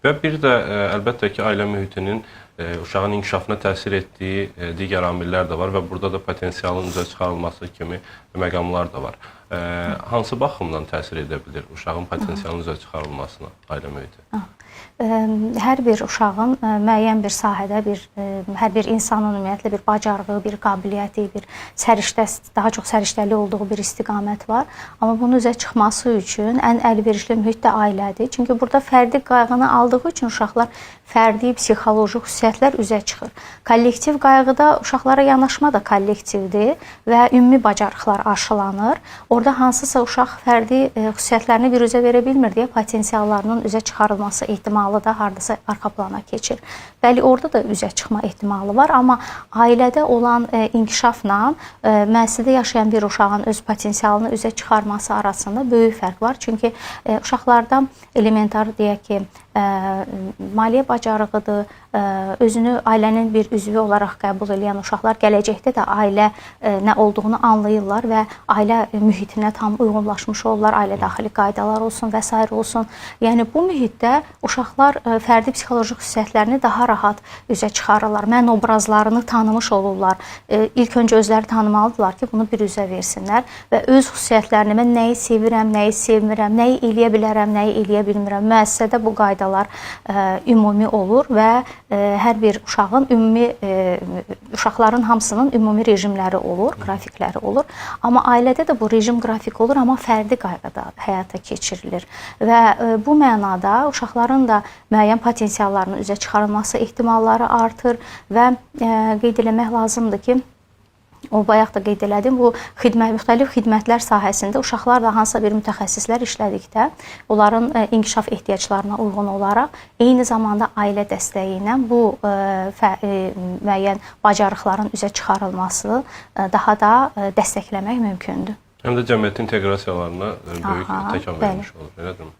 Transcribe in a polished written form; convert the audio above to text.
Və bir də əlbəttə ki, ailə mühitinin uşağın inkişafına təsir etdiyi digər amillər də var və burada da potensialın üzə çıxarılması kimi məqamlar da var. Hansı baxımdan təsir edə bilir uşağın potensialının üzə çıxarılmasına ailə mühiti? Hər bir uşağın müəyyən bir sahədə hər bir insanın ümumiyyətlə bir bacarığı, bir qabiliyyəti, bir səriştəsi, daha çox səriştəli olduğu bir istiqamət var. Amma bunun üzə çıxması üçün ən əlverişli mühit də ailədir. Çünki burada fərdi qayğını aldığı üçün uşaqlar fərdi psixoloji xüsusiyyətlər üzə çıxır. Kollektiv qayğıda uşaqlara yanaşma da kollektivdir və ümumi bacarıqlar aşılanır. Orada hansısa uşaq fərdi xüsusiyyətlərini biruzə verə bilmir deyə potensiallarının üzə çıxarılması ehtimalı da hardasa arxa plana keçir. Bəli, orada da üzə çıxma ehtimalı var, amma ailədə olan inkişafla müəssisədə yaşayan bir uşağın öz potensialını üzə çıxarması arasında böyük fərq var. Çünki uşaqlarda elementar deyək ki, maliyyə bacarığıdır, özünü ailənin bir üzvü olaraq qəbul edən uşaqlar gələcəkdə də ailə nə olduğunu anlayırlar və ailə mühitinə tam uyğunlaşmış olurlar, ailə daxili qaydalar olsun və sair olsun. Yəni bu mühitdə uşaqlar fərdi psixoloji xüsusiyyətlərini daha rahat üzə çıxarırlar, mən obrazlarını tanımış olurlar. İlk öncə özləri tanımalıdırlar ki, bunu bir üzə versinlər və öz xüsusiyyətlərini, mən nəyi sevirəm, nəyi sevmirəm, nəyi eləyə bilərəm, nəyi eləyə bilmirəm. Müəssisədə bu qaydalar ümumi olur və hər bir uşağın ümumi uşaqların hamısının ümumi rejimləri olur, qrafikləri olur. Amma ailədə də bu rejim qrafik olur, amma fərdi qayğıda həyata keçirilir. Və bu mənada uşaqların da müəyyən potensiallarının üzə çıxarılması ehtimalları artır və qeyd eləmək lazımdır ki, o bayaq da qeyd elədim, bu müxtəlif xidmətlər sahəsində uşaqlarla hansısa bir mütəxəssislər işlədikdə onların inkişaf ehtiyaclarına uyğun olaraq eyni zamanda ailə dəstəyi ilə bu müəyyən bacarıqların üzə çıxarılması daha da dəstəkləmək mümkündür. Həm də cəmiyyətin inteqrasiyalarına böyük təkan vermiş olur, elədirmi?